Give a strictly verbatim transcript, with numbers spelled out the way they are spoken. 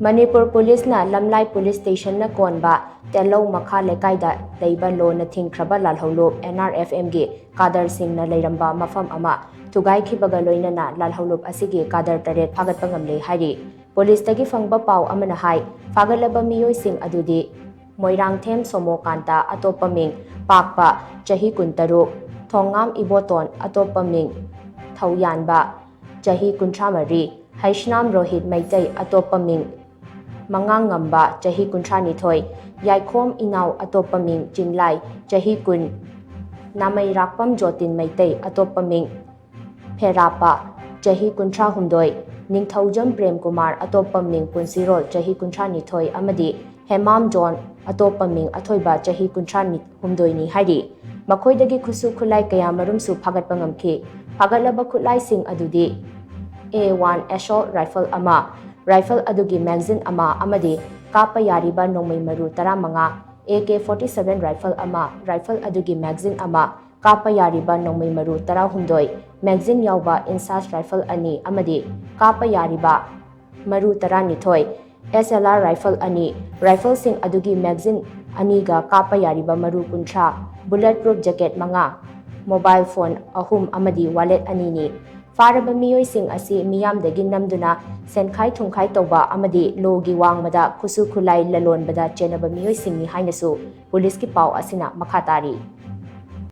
ꯃꯅꯤꯄꯨꯔ ꯄꯨꯂꯤꯁꯅ ꯂꯝꯂꯥꯏ ꯄꯨꯂꯤꯁ ꯁ꯭ꯇꯦꯁꯟꯅ ꯀꯣꯟꯕ ꯇꯦꯜꯂꯧ ꯃꯈꯥ ꯂꯩꯀꯥꯏꯗ ꯂꯩꯕ ꯂꯣꯅ ꯊꯤꯡꯈ꯭ꯔꯕ ꯂꯥꯜꯍꯧꯂꯨꯞ ꯑꯦꯟ ꯑꯥꯔ ꯑꯦꯐ ꯑꯦꯝꯒꯤ ꯀꯥꯗꯔꯁꯤꯡꯅ ꯂꯩꯔꯝꯕ ꯃꯐꯝ ꯑꯃ ꯊꯨꯒꯥꯏꯈꯤꯕꯒ ꯂꯣꯏꯅꯅ ꯂꯥꯜꯍꯧꯂꯨꯞ ꯑꯁꯤꯒꯤ ꯀꯥꯗꯔ ꯇꯔꯦꯠ ꯐꯥꯒꯠꯄ ꯉꯝꯂꯦ ꯍꯥꯏꯔꯤ꯫ ꯄꯨꯂꯤꯁꯇꯒꯤ ꯐꯪꯕ ꯄꯥꯎ ꯑꯃꯅ ꯍꯥꯏ, ꯐꯥꯒꯠꯂꯕ ꯃꯤꯑꯣꯏꯁꯤꯡ ꯑꯗꯨꯗꯤ ꯃꯣꯏꯔꯥꯡꯊꯦꯝ ꯁꯣꯃꯣꯀꯥꯟꯇ ꯑꯇꯣꯞꯄ ꯃꯤꯡ ꯄꯥꯛꯄ ꯆꯍꯤ ꯀꯨꯟꯇꯔꯨꯛ, ꯊꯣꯡꯉꯥꯝ ꯏꯕꯣꯇꯣꯟ ꯑꯇꯣꯞꯄ ꯃꯤꯡ ꯊꯧꯌꯥꯟꯕ ꯆꯍꯤ ꯀꯨꯟꯊ꯭ꯔꯥ ꯃꯔꯤ, ꯍꯩꯁꯅꯥꯝ ꯔꯣꯍꯤꯠ ꯃꯩꯇꯩ ꯑꯇꯣꯞꯄ ꯃꯤꯡ ꯃꯉꯥꯡꯉꯝꯕ ꯆꯍꯤ ꯀꯨꯟꯊ꯭ꯔꯥ ꯅꯤꯊꯣꯏ, ꯌꯥꯏꯈꯣꯝ ꯏꯅꯥꯎ ꯑꯇꯣꯞꯄ ꯃꯤꯡ ꯆꯤꯡꯂꯥꯏ ꯆꯍꯤ ꯀꯨꯟ, ꯅꯥꯃꯩꯔꯥꯛꯄꯝ ꯖꯣꯇꯤꯟ ꯃꯩꯇꯩ ꯑꯇꯣꯞꯄ ꯃꯤꯡ ꯐꯦꯔꯥꯞꯄ ꯆꯍꯤ ꯀꯨꯟꯊ꯭ꯔꯥ ꯍꯨꯝꯗꯣꯏ, ꯅꯤꯡꯊꯧꯖꯝ ꯄ꯭ꯔꯦꯝꯀꯨꯃꯥꯔ ꯑꯇꯣꯞꯄ ꯃꯤꯡ ꯄꯨꯟꯁꯤꯔꯣꯜ ꯆꯍꯤ ꯀꯨꯟꯊ꯭ꯔꯥ ꯅꯤꯊꯣꯏ ꯑꯃꯗꯤ ꯍꯦꯃꯥꯝ ꯖꯣꯟ ꯑꯇꯣꯞꯄ ꯃꯤꯡ ꯑꯊꯣꯏꯕ ꯆꯍꯤ ꯀꯨꯟꯊ꯭ꯔꯥ ꯍꯨꯝꯗꯣꯏꯅꯤ ꯍꯥꯏꯔꯤ꯫ ꯃꯈꯣꯏꯗꯒꯤ ꯈꯨꯠꯁꯨ ꯈꯨꯠꯂꯥꯏ ꯀꯌꯥ ꯃꯔꯨꯝꯁꯨ ꯐꯥꯒꯠꯄ ꯉꯝꯈꯤ꯫ ꯐꯥꯒꯠꯂꯕ ꯈꯨꯠꯂꯥꯏꯁꯤꯡ ꯑꯗꯨꯗꯤ ꯑꯦ ꯋꯥꯟ ꯑꯦꯁꯣꯜ ꯔꯥꯏꯐꯜ ꯑꯃ, ꯔꯥꯏꯐꯜ ꯑꯗꯨꯒꯤ ꯃꯦꯒꯖꯤꯟ ꯑꯃ ꯑꯃꯗꯤ ꯀꯥꯞꯄ ꯌꯥꯔꯤꯕ ꯅꯣꯡꯃꯩ ꯃꯔꯨ ꯇꯔꯥꯃꯉꯥ, A K forty seven rifle ꯑꯃ, ꯔꯥꯏꯐꯜ ꯑꯗꯨꯒꯤ ꯃꯦꯒꯖꯤꯟ ꯑꯃ, ꯀꯥꯞꯄ ꯌꯥꯔꯤꯕ ꯅꯣꯡꯃꯩ ꯃꯔꯨ ꯇꯔꯥꯍꯨꯝꯗꯣꯏ, ꯃꯦꯒꯖꯤꯟ ꯌꯥꯎꯕ ꯏꯟꯁꯥꯁ ꯔꯥꯏꯐꯜ ꯑꯅꯤ ꯑꯃꯗꯤ ꯀꯥꯞꯄ ꯌꯥꯔꯤꯕ ꯃꯔꯨ ꯇꯔꯥꯅꯤꯊꯣꯏ, ꯑꯦꯁ ꯑꯦꯜ ꯑꯥꯔ ꯔꯥꯏꯐꯜ ꯑꯅꯤ, ꯔꯥꯏꯐꯜꯁꯤꯡ ꯑꯗꯨꯒꯤ ꯃꯦꯒꯖꯤꯟ ꯑꯅꯤꯒ ꯀꯥꯞꯄ ꯌꯥꯔꯤꯕ ꯃꯔꯨ ꯀꯨꯟꯊ꯭ꯔꯥ, ꯕꯨꯂꯦꯠ ꯄ꯭ꯔꯨꯐ ꯖꯦꯀꯦꯠ ꯃꯉꯥ, ꯃꯣꯕꯥꯏꯜ ꯐꯣꯟ ꯑꯍꯨꯝ ꯑꯃꯗꯤ ꯋꯥꯂꯦꯠ ꯑꯅꯤꯅꯤ꯫ ꯐꯥꯔꯕ ꯃꯤꯑꯣꯏꯁꯤꯡ ꯑꯁꯤ ꯃꯤꯌꯥꯝꯗꯒꯤ ꯅꯝꯗꯨꯅ ꯁꯦꯟꯈꯥꯏ ꯊꯨꯝꯈꯥꯏ ꯇꯧꯕ ꯑꯃꯗꯤ ꯂꯣꯒꯤ ꯋꯥꯡꯃꯗ ꯈꯨꯠꯁꯨ ꯈꯨꯠꯂꯥꯏ ꯂꯂꯣꯟꯕꯗ ꯆꯦꯟꯅꯕ ꯃꯤꯑꯣꯏꯁꯤꯡꯅꯤ ꯍꯥꯏꯅꯁꯨ ꯄꯨꯂꯤꯁꯀꯤ ꯄꯥꯎ ꯑꯁꯤꯅ ꯃꯈꯥ ꯇꯥꯔꯤ꯫